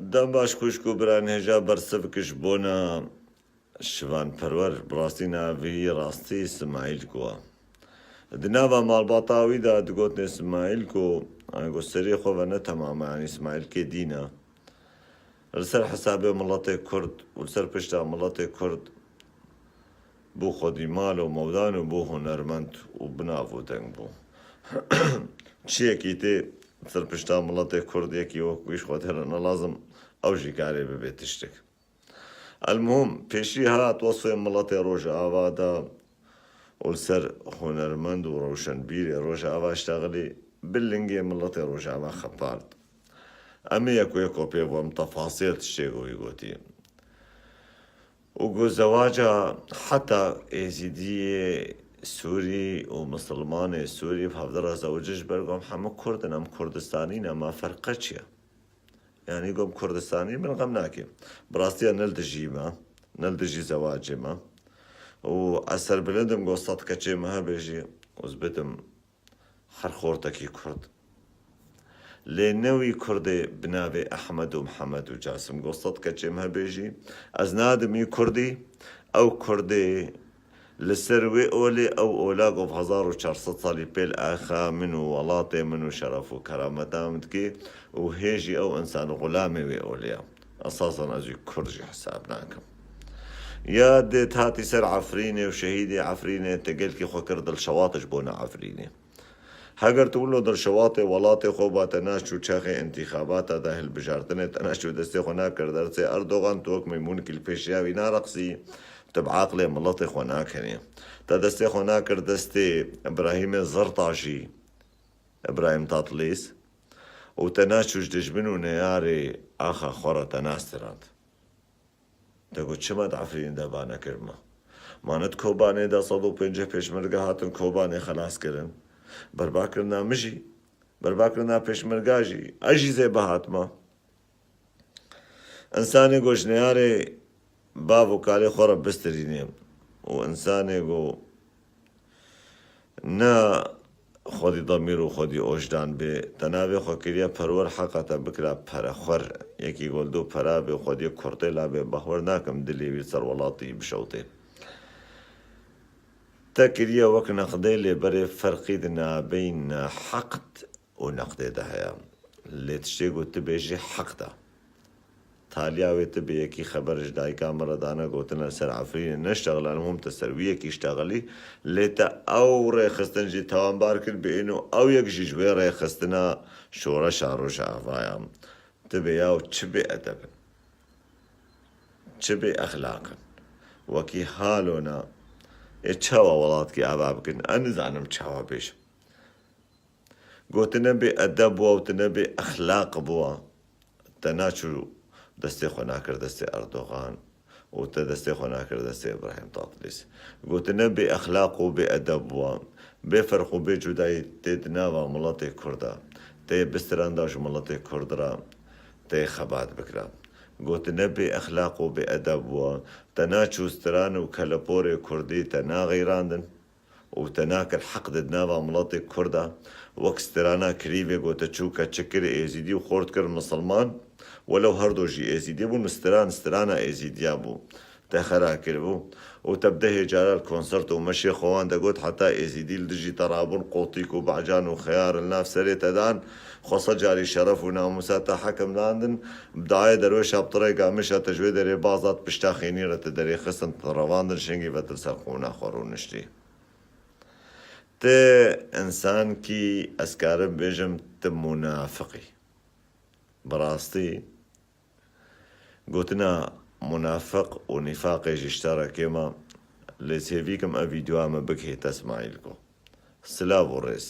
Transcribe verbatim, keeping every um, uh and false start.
Dem baş xwişk û birayên hêja bersivkiş bona Şivan Perwer, bi rastî navî rastî Simaîl Go. Di nava malbata wî de digotinê Simaîl Go, ango serê xwe ve ne temam e, yanî Simaîlkê dîn e. Li ser hesabê miletê Kurd û li ser pişta miletê Kurd bû xwedî mal û mewdan û bû hunermend û bi nav û deng bû. Çiyekî tê li ser pişta miletê Kurd yekî wek wî ji xwe tê re ne lazim, ew jî karê bibe tiştek. Elmuhim, pêşî hat wesfê miletê Rojava de û li ser hunermend û rewşenbîrê Rojava ştexilî bi lingê miletê Rojava xepard. Em ê yek û yeko pê bûm tefasîl tiştê ku wî gotî. Û got, zewaca heta Êzîdiyê Sûrî û Misilmanê Sûrî bi hevdira zewicî ji ber ku em hemû Kurd in, em Kurdistanî ne, ma ferqe çi ye? Yanî gom Kurdistanî min xem nake. Bi rastiya ne li dijî me, ne li dijî zewacê me. Û ez serbilind im, go sed keçê me hebe jî, ez bidim her xortekî Kurd. Lê ne wî Kurdê bi navê Ehmed û Mihemed û Casim, go sed keçê me hebe jî, ez nadim wî Kurdî, ew Kurdê Li ser wê olê ew ola ku bi hezar û çar sed salî pêl axa min û welatê min û şeref û kerameta min dike û hê jî ew însan xulamê wê olê ye. Esasen ez wî Kurd jî hesab nakim. Ya dê hatî ser Efrînê û şehîdê Efrînê te gelkî xwe kir Dilşewat ji bona Efrînê. Heger tu wilo Dilşewatê welatê xwe ba te naçû çaxê întîxabata de hilbijartinê te naçû destê xwe nakir dersê Erdogan, tu wek meymûnikî li pêşiya wî nareqsî, tu bi aqlê miletê xwe nakenî. Te destê xwe nakir destê Îbrahîmê Zirtajî, Îbrahîm Tatlîs, û te naçû ji dijmin û neyarê axa xwe re te nastirand. Te got, çima di Efrînê de ba nekirime? Ma ne di Kobanê de sed û pêncî pêşmerge hatin Kobanê xelas kirin? Berbakirina min jî, berbakirina pêşmerga jî, ez jî zêbe hatime. Însanê ku ji neyarê bav û kalê xwe re bistirîne û însanê ku ne xwedî demîr û xwedî ojdan bê, te navê xwe kiriye perwer, heqa te bikira perexwer. Yekî ku li dû pera bê, xwediyê kurtê la bê, bahwer nakim dilê wî li ser welatî bişewtê. Te kiriye wek neqdê, lê berê ferqî di nabeyna heqd û neqdê de heye. Lê tiştê ku tu bêjî heqd e. Taliya wê tu bê, yekî xeber ji dayika min re dane, gotine li ser Efrînê neştexile, elmuhim te ser wî yekî ştexilî, lê te ew rêxistin jî tawanbar kir, bê êno ew yek jî ji wê rêxistina şoreşa Rojava ye. Tu bê yaw çi bê edeb in, çi bê exlaq in, wekî halo ne, ê çawa welatkî ava bikin, ez nizanim çawa bêjim. Gotine bê edeb bû û tine bê exlaq bû. Te naçû destê xwe nakir destê Erdogan û te destê xwe nakir destê Îbrahîm Tatlîs. Gotine bê exlaq û bê edeb bû. Bê ferq û bê cudayî tê di nava miletê Kurd de. Tê bistiranda ji miletê Kurd re tê xebat bikira. Gotine bê exlaq û bê edeb bû. Te naçû stiran û keleporê Kurdî te naxîrandin. û te nakir heq de di nava miletê Kurd de, wek strana Krîvê ku te çû keçik kir Êzîdî û xort kir misilman, welew her do jî Êzîdî bûn, stran strana Êzîdiya bû. Te xera kiribû û te bi dehê cara li konsert û meşê xwe wan de got, heta Êzîdî li dijî te rabûn, qotîk û bacan û xeyar li nav serê te dan, xwe sed carî şeref û namûsa te hekim dandin, bi dayê derweşa bi tirêka meşa te ji wê derê baz dat, pişta xênî re te derê xistin, te revandin, şingî ve te li ser xûna xwe rûniştî. Ti însankî, ez karim bêjim, ti munafiq î. Bi rastî, gotina munafiq û nîfaqê jî ji te re kêm e, lê ez hêvî kim ev vîdeoya me bigihê te Smaîl Go. Silav û rêz.